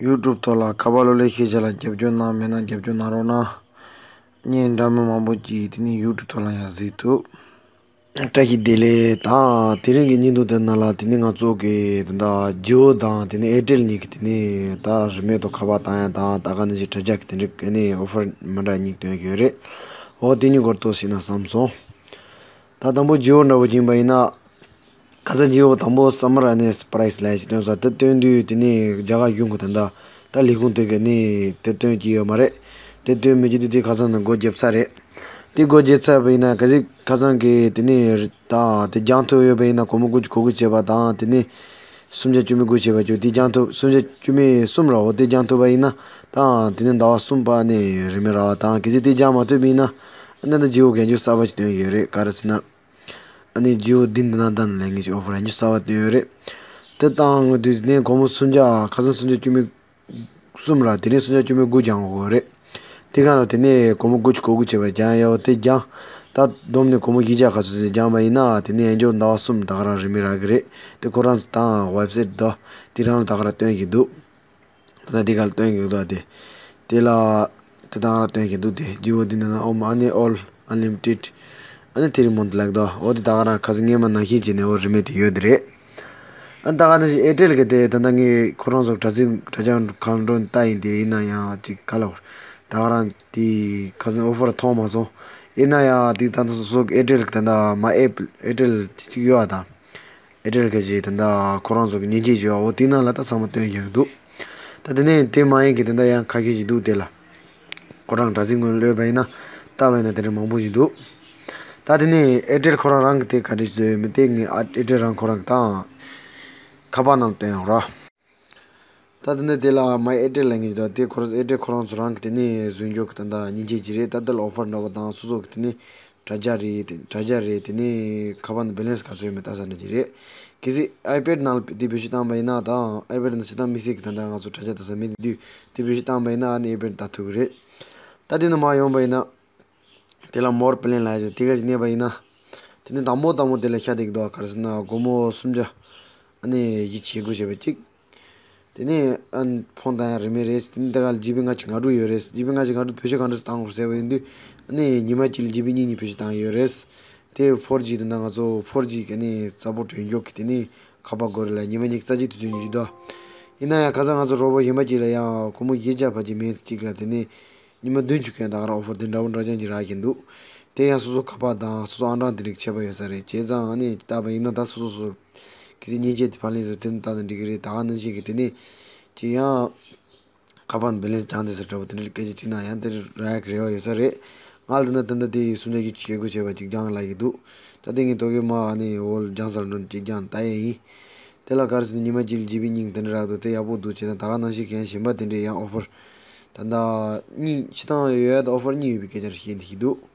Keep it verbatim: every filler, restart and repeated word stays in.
ཡུ་ཊུབ་ཐོག་ལ་ཁ་པར་གློག་ཀླད་ཤེས་བྱ་ལ་རྒྱབ་སྐྱོར་གནང་མེད་ན་རྒྱབ་སྐྱོར་གནང་རོགས་གནང་། བརྙན་འདྲ་མིན་མང་པོ་ཅིག་དེ་ནས་ཡུ་ཊུབ་ཐོག་ལ་ཡང་གཟིགས་ཐུབ། བཀྲ་ཤིས་བདེ་ལེགས། ད་དེ་རིང་གི་བརྙན་ཐུང་དེ་ནང་ལ་དེ་ནས་ང་ཚོ་གི་དེ་འདྲ་ཇི་ཨོ་དང་དེ་ནས་ཨེར་ཊེལ་གཉིས་ཀྱི་དེ་ནས་ད་རིན་མེད་དུ་ཁ་པར་བཏང་ཡ་དང་ད་ག་ནང་བཞིན་དྲ་རྒྱ་གི་དེ་འདྲ་གི་ནས་ཨོ་ཕར་མི་འདྲ་གཉིས་སྟོན་གྱི་ཡོད་རེད། འོ་དེ་གཉིས་སྐོར་ཏོག་ཙམ་ཞུས་ན་བསམ་སོང་། ད་དང་པོ་ཇི་ཨོ་འདྲ་པོ་ཡིན་པ་ཡིན་ན། ཁ་སང་ཇི་ཨོ་དང་པོ་སམ་མར་ཨ་ནི་སུར་པ་རའི་སི་ལབ་ཡ་ཞིག་སྟོན་སོང་། དེ་སྟོན་དུས་དེ་ནས་རྒྱ་གར་གཞུང་གི་དེ་འདྲ་ད་ལས་ཁུངས་དེ་ག་ནས་དེ་སྟོན་གྱི་ཡོད་མ་རེད། དེ་སྟོན་མི་བྱེད་དུས་དེ་ཁ་སང་ནས་སྒོ་བརྒྱབ་ཚར་རེད། དེ་སྒོ་བརྒྱབ་ཚར་བ་ཡིན་ན་གལ་སྲིད་ཁ་སང་གི་དེ་ནས་ད་དེ་རྒྱག་ཐུབ་ཡོད་པ་ཡིན་ན་སྒོར་མོ་དགུ་བཅུ་གོ་དགུ་བྱས་པ་དང་དེ་ནས་སུམ་བརྒྱ་བཅུ་མེད་དགུ་བྱས་པ་ཅོ་དེ་རྒྱག་ཐུབ། སུམ་བརྒྱ་བཅུ་མེད་གསུམ་ར་འོ་དེ་རྒྱག་ཐུབ་པ་ཡིན་ན་ད་དེ་ནས་ཟླ་བ་གསུམ་པ་ནས་རིན་མེད་རག་པ་དང་གལ་སྲིད་དེ་རྒྱག་མ་ཐུབ་པ་ཡིན་ན་ཨ་ནི་ད་ཇི་ཨོ་གན་རྒྱུ་གསར་པ་ཞིག་སྟོན་ཡོད་རེད། ག་རེ་ཟེར་ན། ཨ་ནི་ཇི་ཨོ་འདི་འདི་ན་ད་ནི་ལས་ངེས་ཀྱི་ཨོ་ཕར་ཡང་རྒྱུ་གསར་པ་བཏོན་ཡོད་རེད། དེ་བཏང་དུས་ནས་སྒོར་མོ་སུམ་བརྒྱ་ཁ་སང་སུམ་བརྒྱ་བཅུ་མེད་གསུམ་ར་དེ་ནས་སུམ་བརྒྱ་བཅུ་མེད་དགུ་རྒྱག་དགོས་རེད། དེ་གང་ལ་དེ་ནས་སྒོར་མོ་དགུ་བཅུ་གོ་དགུ་བྱས་པ་རྒྱག་ཡ་བ་དེ་རྒྱག་ད་བསྡོམས་ནས་སྒོར་མོ་བཞི་བརྒྱ་ཁ་ཚོད་ཙམ་རྒྱག་པ་ཡིན་ན་དེ་ནས་ཡང་འཇོག་ཟླ་བ་གསུམ་ད་ག་རང་རིན་མེད་རག་གི་རེད། དེ་ཁོ་རང་ཚོ་དང་ཝེབ་སའིཊ་དོ་དེ་རང་ལ་ད་ག་རང་སྟོན་གྱི་འདུག་ད་ལྟ་འདི་ག་ལ་སྟོན་གྱི་འདུག་དེ། དེ་ལ་དེ་དང་ར་སྟོན་གྱི་འདུག་དེ་ཇི་ཨོ་འདི་ནང་ཨོ་མ་ཨ་ནི་ཨོལ་ཨན་ལི་མི་ཊེཌ་ཨ་ནི་དེ་རིང་མོན་དུ་ལེགས་དོ་འོ་དེ་ད་ག་རང་ཁ་སང་སྔས་མ་ནང་བཞིན་བྱས་ནས་འོ་རིན་མེད་དེ་ཡོད་དེ་རེད། ཨ་ད་ག་ནང་བཞིན་ཨེར་ཊེལ་གི་དེ་ད་ལྟ་ངས་ཁོ་རང་ཚོ་དྲ་ཚིགས་དྲ་རྒྱ་གང་འགྲོ་ལྟ་ཡིན་དེ་ཡིན་ན་ཡང་ཅིག་ག་ལ་བར་ད་ག་རང་དེ་ཁ་སང་ཨོ་ཕར་མཐོང་མ་སོང་། ཡིན་ན་ཡང་དེ་ད་ལྟ་སོ་སོ་ཨེར་ཊེལ་གི་ད་ལྟ་མ་ཨེབ་ཨེར་ཊེལ་དེ་གཅིག་ཡོད་ཨ་དང་། ཨེར་ཊེལ་གི་ཅིག་དེ་འདྲ་ཁོ་རང་ཚོ་གི་མཉེན་ཆས་ཅིག་ཡོད་འོ་དེ་ནང་ལ་ད་ཚང་མ་སྟོན་བཞག་གི་འདུག་ད་དེ་ནས་དེ་མ་ཡིན་གི་དེ་འདྲ་ཡང་ཁ་ཤས་ཅིག་འདུག་དེ་ལ། ཁོ་རང་དྲ་ཚིགས་ངོས་གློད་པ་ཡིན་ན་ལྟ་བ་ཡིན་ན་དེ་འདྲ་མང་པོ་ཞིག་འདུག་ད་དེ་ནས་ཨེར་ཊེལ་ཁོ་རང་རང་གི་དེ་ག་འདྲ་ཞིག་བཟོས་ཡོད་མེད་དེ་ངས་ཨ་ཨེར་ཊེལ་རང་ཁོ་རང་གི་དང་ཁ་པར་ནང་སྟོན་ཡོང་ར། ད་དེ་ནས་དེ་ལ་མ་ཨེར་ཊེལ་ལ་ངེས་ཀྱི་དང་དེ་ཁོ་རང་ཨེར་ཊེལ་ཁོ་རང་ཚོ་རང་གི་དེ་ནས་བཟོས་འཇོག་གི་དང་ད་མཉེན་ཆས་ཅིག་རེད། ད་དེ་ལ་ཨོ་ཕར་འདྲ་བོ་དང་སོ་སོ་གི་དེ་ནས་དྲ་རྒྱ་རེད། དེ་དྲ་རྒྱ་རེད། དེ་ནས་ཁ་པར་ནང་བེ་ལེན་སི་ག་ཚོད་ཡོད་མེད་ལྟ་ས་འདྲ་ཅིག་རེད། གལ་སྲིད་ཨའི་པེཌ་ནང་ལ་དེ་བེད་སྤྱོད་བཏང་པ་ཡིན་ན་དང་ཨའི་པེཌ་ནང་སྤྱིར་བཏང་དམིགས་བསལ་གྱི་ད་ལྟ་ང་ཚོ་དྲ་རྒྱ་ལྟ་ས་མེད་དེ་དུས་དེ་བེད་སྤྱོད་བཏང་པ་ཡིན་ན་ཨ་ནི་ཨའི་པེཌ་ལྟ་ཐུབ་ཀྱི་རེད། ད་དེ་ནས་མར་ཡོང་པ་ཡིན་ན་དེ་ལ་མོར་པི་ལེན་ལབ་ཡ་ཅིག་དེ་ག་ཅིག་གནས་པ་ཡིན་ན། དེ་ནས་དང་པོ་དང་པོ་དེ་ལ་ཤ་སྟག་འདུག་ག་རེ་ཟེར་ན་སྒོར་མོ་སུམ་བརྒྱ་ཨ་ནི་བཞི་བཅུ་ཞེ་དགུ་བྱས་པ་གཅིག་དེ་ནས་ཨ་ཕོན་བཏང་ཡ་རིན་མེད་རེད། དེ་ནས་དེ་ག་ལ་ཇི་བི་ལྔ་བཅུ་ང་དྲུག་ཡོད་རེད། ཇི་བི་ལྔ་བཅུ་ང་དྲུག་བེད་སྤྱོད་གང་འདྲ་བཏང་དགོས་ཟེར་བ་ཡིན་དུས་ཨ་ནི་ཉི་མ་གཅིག་ལ་ཇི་བི་གཉིས་གཉིས་བེད་སྤྱོད་བཏང་ཡོད་རེད། དེ་ཕོར་ཇི་དེ་འདྲ་ང་ཚོ་ཕོར་ཇི་ག་ནས་ས་པོར་ཊི་ཡོད་འཇོག་གི་དེ་ནས་ཁ་པར་དགོས་རེད་ལ་ཉི་མ་ཉི་ཤུ་རྩ་གཅིག་དུས་ཚོད་ཉི་ཤུ་དོ། ཡིན་ན་ཡང་ཁ་སང་ང་ཚོ་རོགས་པ་གཞན་པ་གཅིག་ལ་ཡང་སྒོར་མོ་བཞི་བརྒྱ་ཕལ་ཆེར་མེད་གཅིག་ལ་དེ་ནས་ཉི་མ་བདུན་ཅུ་གན་ད་ག་རང་ཨོ་ཕར་དེ་འདྲ་བོ་འདྲ་ཅན་གྱི་རག་གིན་འདུག་དེ་ཡང་སོ་སོ་ཁ་པར་དང་སོ་སོ་ཨང་གྲངས་དེ་རིགས་ཁྱད་པར་ཡོད་ས་རེད། བྱས་ཙང་ཨ་ནི་བལྟས་པ་ཡིན་ན་ད་སོ་སོ་སོ་གལ་སྲིད་མཉེན་ཆས་དེ་ཕར་ལེན་བཟོ་དེ་ནི་ད་ནི་འགྲིག་གི་རེད། ད་ག་ནང་བཞིན་གྱི་དེ་ནས་ཅི་ཡང་ཁ་པར་བེ་ལེན་སི་བྱང་དེ་ཟེར་འདྲ་བོ་དེ་འདྲ་སྐད་ཆ་དྲིས་ན་ཡང་དེ་རག་གི་རེ་བ་ཡོད་ས་རེད། ང་ལ་དེ་འདྲ་དེ་འདྲ་དེ་ཡི་སུམ་བརྒྱ་བཞི་བཅུ་ཞེ་དགུ་བྱས་པ་ཅིག་རྒྱང་ལ་ཡི་འདུག་ད་དེ་ངས་ཏོག་གི་མ་ཨ་ནི་འོལ་རྒྱང་སར་འགྲོ་ཅིག་རྒྱང་ལྟ་ཡས་ཡིན། དེ་ལ་ག་རེ་ཟེར་ན་ཉི་མ་གཅིག་ལ་ཇི་བི་གཉིས་དེ་འདྲ་རག་འདུག་དེ་ཡག་པོ་འདུག་བྱས་ན་ད་ག་ནང་བཞིན་གན་གཞན་པ་དེ་འདྲའི་ཡང་ཨོ་ཕར་ད་ལྟ་གཉིས་ཕྱི་ཐང་ཡོད་ཡ་ད་ཨོ་ཕར་གཉིས་ཡོད་པའི་སྐད་ཆ་རེ་བཤད་འདི་ཞིག་འདུག